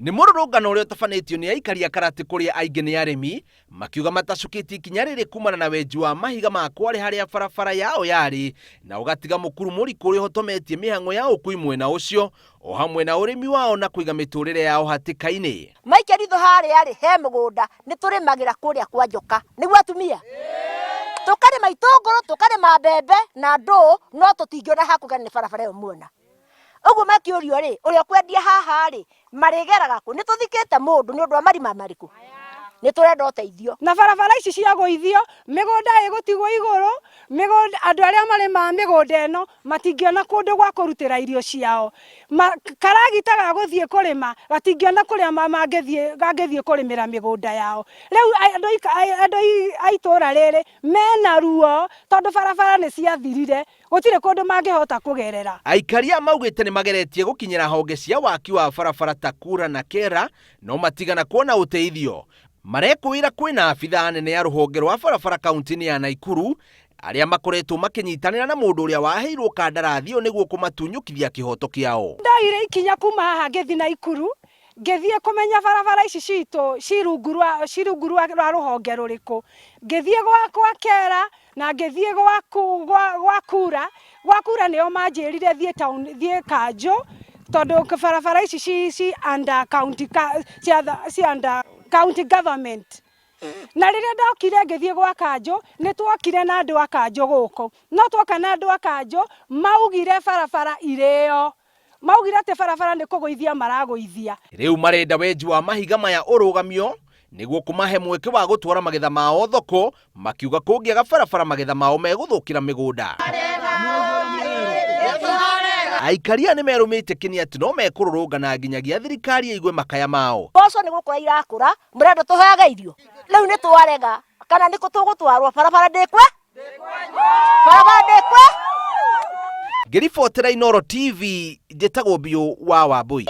Nĩ mũrũrũngano ũrĩa ũtabanĩtio nĩ aikari a Karati kũrĩa aingĩ nĩ arĩmi, makiuga matacũkĩtie ikinya rĩrĩ kumana na wenji wa mahiga ma kware harĩa barabara yao yarĩ na ũgatiga mũkuru mũriku ũrĩa ũhotometie mĩhang'o ya ũkui mwena ũcio o hamwe na ũrĩmi wao na kũiga mĩtũrĩre yao hatĩka-inĩ. Maikia ritho harĩa rĩ he mũgũnda nĩ tũrĩmagĩra kũrĩa kwa njoka nĩguo atumia tũkarĩma itũngũrũ tũkarĩma mbembe na ndũũ no tũtingĩona hakũgera nĩ barabara ĩyo muona. Ũguo makĩũrio rĩ, ũrĩa ũkwendia haha rĩ, marĩgeraga kũ? Nĩ tũthikĩte mũndũ nĩ ũndũ wa marima marĩkũ? Nĩ tũrenda ũteithio. Na barabara ici ciagũithio, mĩgũnda ĩgũtigwo igũrũ, mĩgũnda, andũ arĩa marĩmaga mĩgũnda ĩno matingĩona kũndũ gwa kũrutĩra irio ciao. Ma, karagita ga gũthiĩ kũrĩma gatingĩona kũrĩa mangĩthiĩ gangĩthiĩ kũrĩmĩra mĩgũnda yao. Rĩu andũ andũ a itũra rĩrĩ mena ruo tondũ barabara nĩ ciathirire. Gũtirĩ kũndũ mangĩhota kũgerera. Aikari aya maugĩte nĩ mageretie gũkinyĩra honge cia waki wa barabara ta Kura na Kera no matigana kuona ũteithio. Marekũĩra kwĩna abithaa anene a rũhonge rwa barabara kaunti-inĩ ya Naikuru arĩa makoretwo makĩnyitanĩra na mũndũ ũrĩa waheirwo kandarathi ĩyo nĩguo kũmatunyũkithia kĩhoto kĩao. Ndoire ikinya kuma haha ngĩthiĩ Naikuru ngĩthiĩ kũmenya barabara ici citũ ci rungu rwa ci rungu rwa rwa rũhonge rũrĩkũ. Ngĩthiĩ gwa gwa Kera na ngĩthiĩ gwa gwa gwa Kura, gwa Kura nĩo manjĩrire thiĩ town thiĩ kanjũ tondũ barabara ici ci ci under county ci under county government. Na rĩrĩa ndokire ngĩthiĩ gwa kanjũ, nĩ twokire na andũ a kanjũ gũkũ, no twoka na andũ a kanjũ maugire barabara irĩo. Maugire atĩ barabara nĩ kũgũithia maragũithia. Rĩu marenda wenji wa mahiga maya ũrũgamio nĩguo kũmahe mweke wa gũtwara magetha mao thoko, makiuga kũngĩaga barabara magetha mao megũthũkĩra mĩgũnda. Aikari aya nĩmerũmĩte kĩni atĩ no mekũrũrũngana nginyagia thirikari ĩigue makaya mao. Mboco nĩ gũkũra irakũra, mũrenda tũheage irio? Rĩu nĩ twarega, kana nĩkũ tũgũtwarwo? Barabara ndĩkwe? Barabara ndĩkwe? Ngĩribotera Inooro TV, njĩtagwo Biũ wa Wambũi.